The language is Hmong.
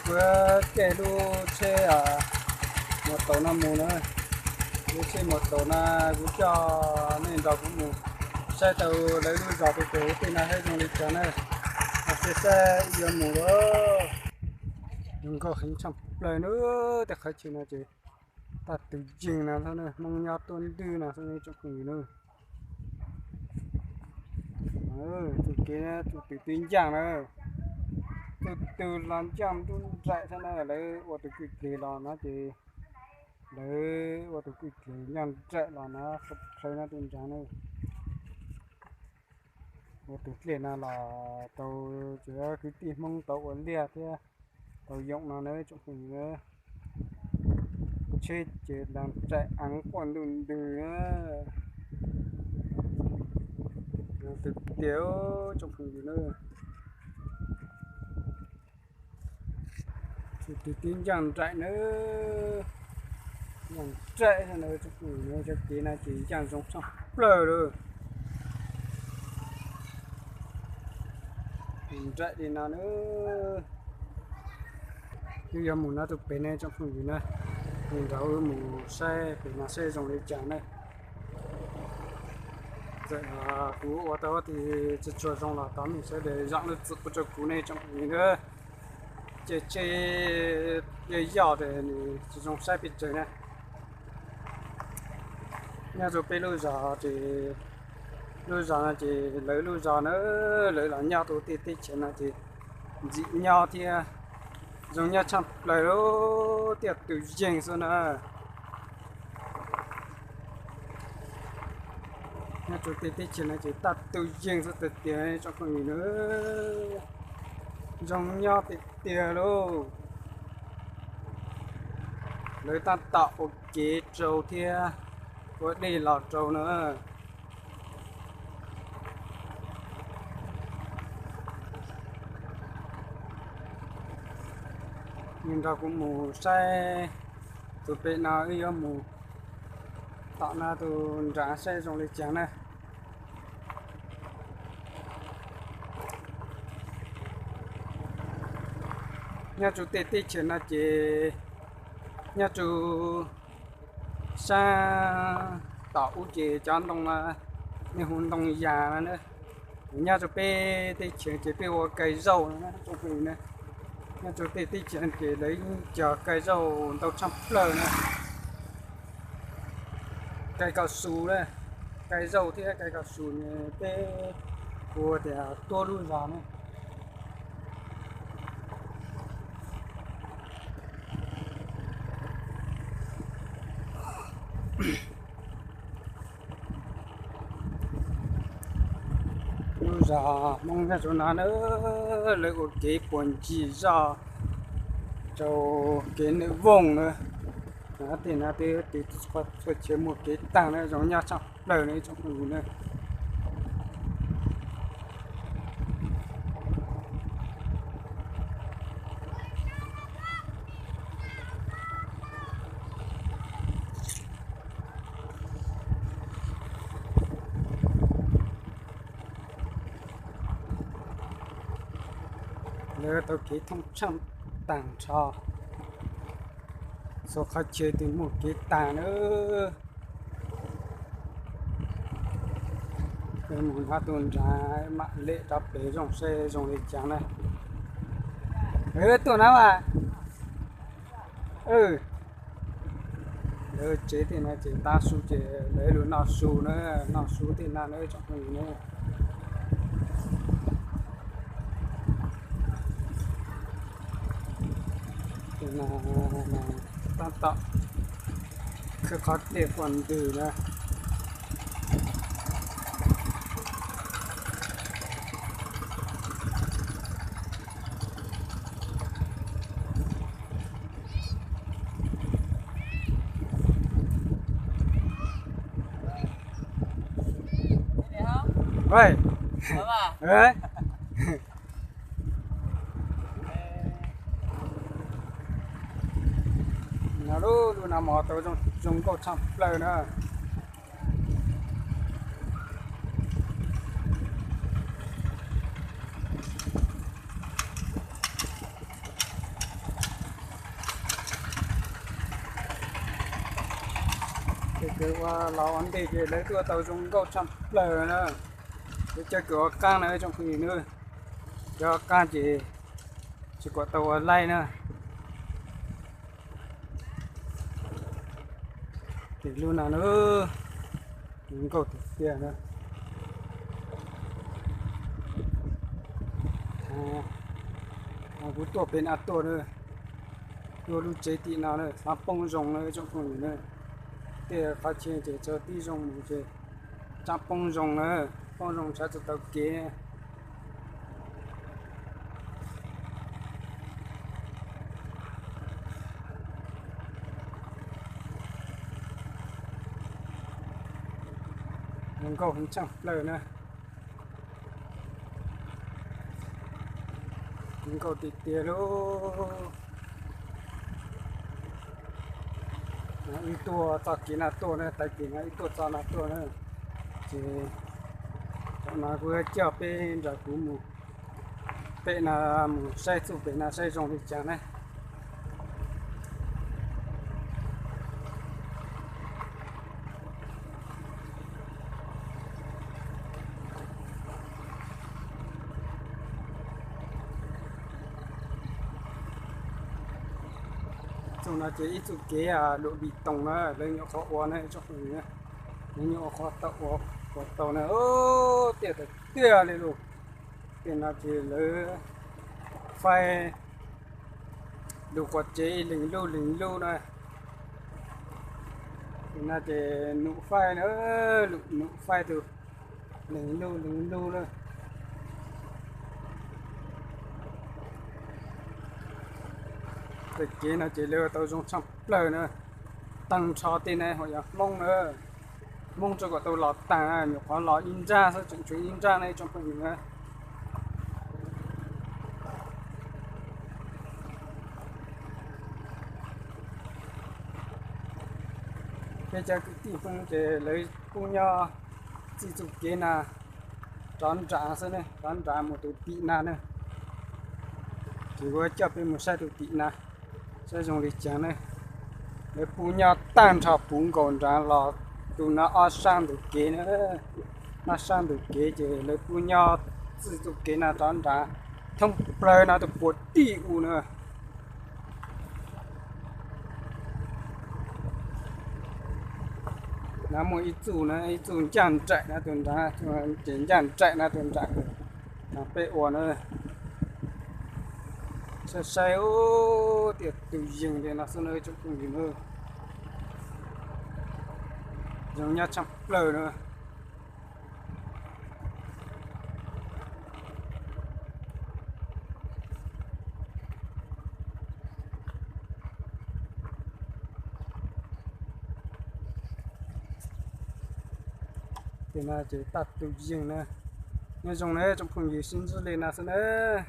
Kuv caij lub tsheb mos taus no mus na, lub tsheb mos taus no kuv coj nej nrog kuv mus saib tau lawv lub zos pem tej no thiab zoo li cas na. Saib saib yuav mus lawm. Zoo nkauj heev tshaj plaws na, tej qhov chaw no ces tag tus yeeg no xwb na, Hmoob nyob tuaj ntwj no xwb tsoom phooj ywg na. Tus kev tus twg ncaj na, tus twg los ncaj nruj nraim thiab na, lawv ua tus kwj deg los no ces, lawv ua tus kwj deg ncaj nraim los no, saib no tus nrad na. Ua tus dej no los tau, tsuas yog kwv tij Hmoob tau ua liaj thiab tau yoom no na tsoom phooj ywg na. Tsheb ces los nraim eev quaj ntuj ntws na. Tiag tiag tsoom phooj ywg na. Tus twg twb ncaj nraim na, ncaj nraim na, cov kev no ces ncaj zoo tshaj plaws lawm. Nraim li no na. Wb yuav mus no tus pem ne tsoom phooj ywg na, nrog wb mus saib pem no saib zoo li cas na. Txawm kuv ua tau tias tsis tshua zoo los thov nej sawv daws zam lub txim pub rau kuv ne tsoom phooj ywg na. Ces tsheb yog yog ces nws tsis zoo saib pes tsawg na. Nyob rau peb lub zos ces, lub zos no ces lawv lub zos na, lawv los nyob rau tej teb chaws no ces ntxim nyob thiab zoo nyob tshaj plaws lub tiaj tus yeeg xwb na. Nyob rau tej teb chaws no ces tag tus yeeg xwb tiag tiag tsoom phooj ywg na. Zoo nyob tiag tiag lauj. Lawv tab tom ua kev rau thiab ua dej los rau na. Nrog kuv mus saib tus pem no wb yuav mus tom no tus nrad saib zoo li cas na. Nyob rau tej teb chaws no ces nyob rau sab tom ub ces cov ntoo no nej hu ntoo yas no na. Nyob rau peb teb chaws ces peb ua kais zaug no na. Nyob rau tej teb chaws ces lawv yeej cog kais zaug ntau tshaj plaws na. Kais kaus su na, kais zaug thiab kais kaus su ne peb hu tias tuab lub zos na. Lub zos Hmoob nyob rau no na, lawv ua kev puag ncig zoj rau kev nws vooj na. Tej no tej txhua chaw muaj kev tag na, zoo nyob tshaj plaws na ib tsoom phooj ywg na. Lawv tau kev thooj tshaj taag nrho, txhua qhov chaw twb muaj kev tag na. Mus nrad tus nrad mam lem rov pem zoo saib zoo li cas na. Tuaj na mas. Lawv tsev tej no ces tav su ces lawv lug noj su na, noj su tej no na tsoom phooj ywg na. Tej no tab tom khawb qhov dej quaj ntws na. No lub, lub no mos tau zoo nkauj tshaj plaws na. Ua los ua ntej ces lawv tuaj tau zoo nkauj tshaj plaws na. Lawv cov kws ua qaab na tsoom phooj ywg na, cov ua qaab ces tsis kam tau ua laij na. Tim lub no na, zoo nkauj tiag tiag na. Kuv tuaj pem no tuaj na, tuaj lub tsev tim no na, xav poob zoo na tsoom phooj ywg na. Tej qhov chaw ces tsaws tib zoo mus ces tsaab poob zoo na, poob zoo tshaj txug taug kev. Zoo nkauj heev tshaj plaws na. Zoo nkauj tiag tiag lauj. Ib tuaj txoj kev no tuaj na, taug kev no ib tuaj txoj no tuaj na. Ces tam no kuv coj peb nrog kuv mus pem no, mus saib txuj pem no saib zoo li cas na. Txuj no ces ib txuj kev luam npis toos na, lawv nyuam qhuav ua na tsoom phooj ywg, lawv nyuam qhuav tau ua, ua tau na, tiaj tiag li lauj. Tej no ces lawv faib lug quas tsev ib leeg lub leeg lub na. Tej no ces num faib na, num faib tug leeg lub leeg lub na. Tej kev no ces lawv tau zoo tshaj plaws na. Taag nrho tej no hos yog Hmoob na. Hmoob tsuas kom tau los taag, nyuam qhuav los ib nrab xwb, tseem tshuav ib nrab ne tsoom phooj ywg na. Peb cov kwv tij Hmoob ces lawv pub nyob txij txuj kev na rov nrad xwb ne, rov nrad mus tus tim na ne. Ces kuv coj peb mus saib tus tim na, saib zoo li cas ne. Lawv pub nyob tag nrho puv nkaus nrad los tus no ob sab ntug kev na. Ob sab ntug kev ces lawv pub nyob txij txuj kev no rov nrad thoob plawg no tus puag tim u na. No muaj ib txuj na, ib txuj ncaj nraim no tus nrad, ces ncaj nraim no tus nrad. No peb ua na, saib saib tias tus yeeg li no xwb na tsoom phooj ywg na. Zoo nyob tshaj plaws na. Tej no ces taj tus yeeg na. Nyob zoo na tsoom phooj ywg, sib ntsib li no xwb na.